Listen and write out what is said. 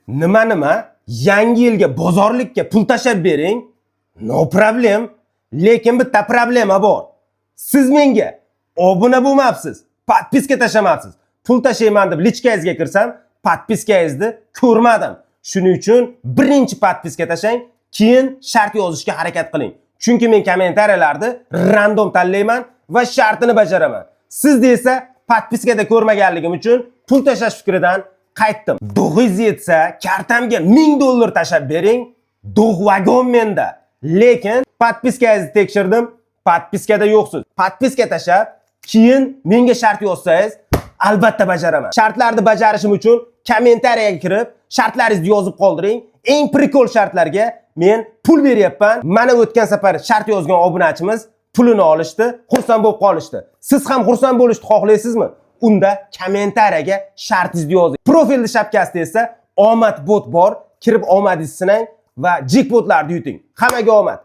Nima nima, yangi yilga bozorlikka pul tashlab bering. No problem. Lekin bitta problema bor. Siz menga obuna bo'lmabsiz, подписка tashlamabsiz. Pul tashlayman deb личка ngizga kirsam, подписка ngizni ko'rmadim. Shuning uchun birinchi подписка tashlang, keyin shart yozishga harakat qiling. Chunki men kommentariyalarni random tanlayman va shartini bajaraman. Siz esa подписка da ko'rmaganligim uchun pul tashlash fikridan qaytdim. Dog'ingiz yetsa, kartamga 1000 dollar tashlab bering. Dog' vagon menda. Lekin подписка ngizni tekshirdim, подписка da yo'qsiz. Подписка tashlab, keyin menga shart yozsangiz, albatta bajaraman. Shartlarni bajarishim uchun kommentariyaga kirib, shartlaringizni yozib qoldiring. Eng прикол shartlarga men pul beryapman. Mana o'tgan safar shart yozgan obunachimiz pulini olishdi, xursand bo'lib qolishdi. Siz ham xursand bo'lishni xohlaysizmi? Unda kommentariyaga shartingizni yozing. Profilni shapkasida esa omad bot bor. Kirib omadingizni sinang va jekpotlarni yuting. Hammaga omad.